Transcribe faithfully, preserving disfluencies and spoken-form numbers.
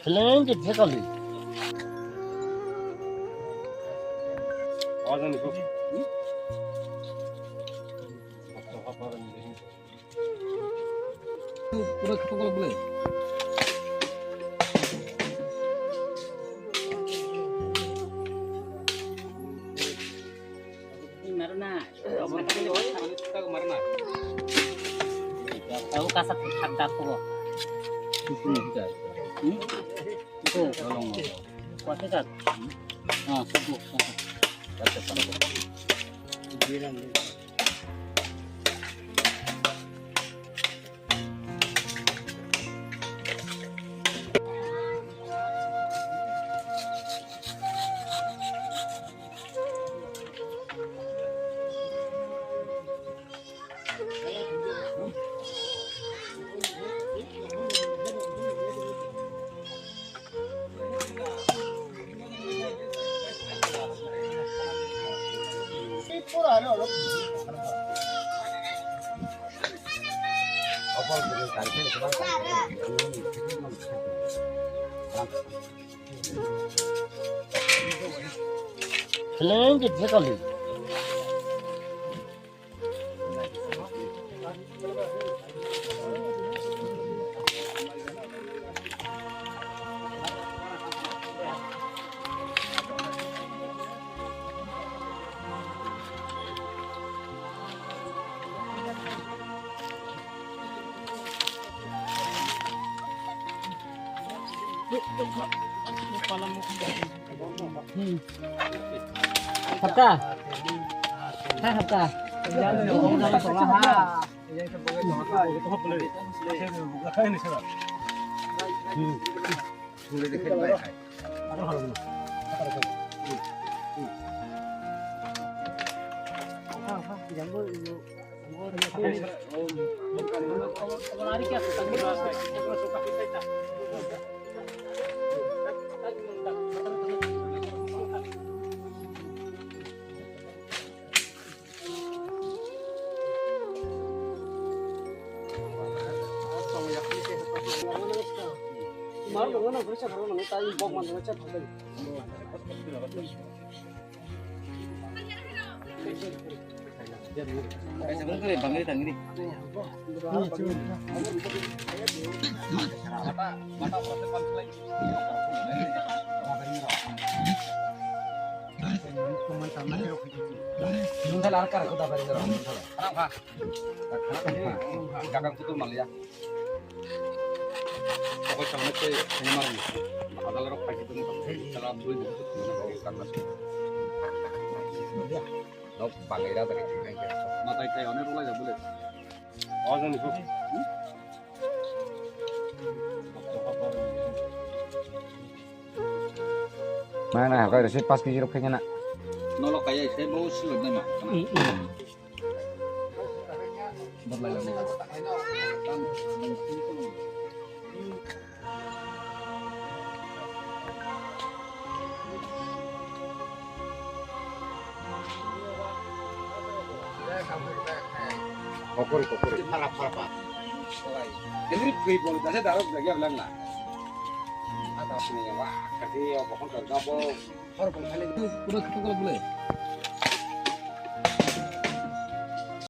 Seleng ke thekali. Pura khatok lak bole. Tahu kasat tak dak ko. Hmm? Itu. Kuat dekat. Ah, satu. Seleng ke thekali. Hapta. Hai hapta. Nung thala ar kar khuda bari jora, nung thala. Gagang kutu malia. Pokok sama ke ini mar. Bakal rok pakai tu, kalau beli buku tu, kalau kan masih. Dok bangai ra dari kita. Matai kai one rulai ya boleh. Oh, jangan itu. Mana, kau resi pas kiri rok kena. Nolok kaya saya mau silat nama. Kokori, kokori. Para, para, para. Delivery free bol, dase darok dagi ablang la. Ada sini ya, wah, kasi ya, pokok kerja bol. Hor bol kali. Pura khatok lak bole.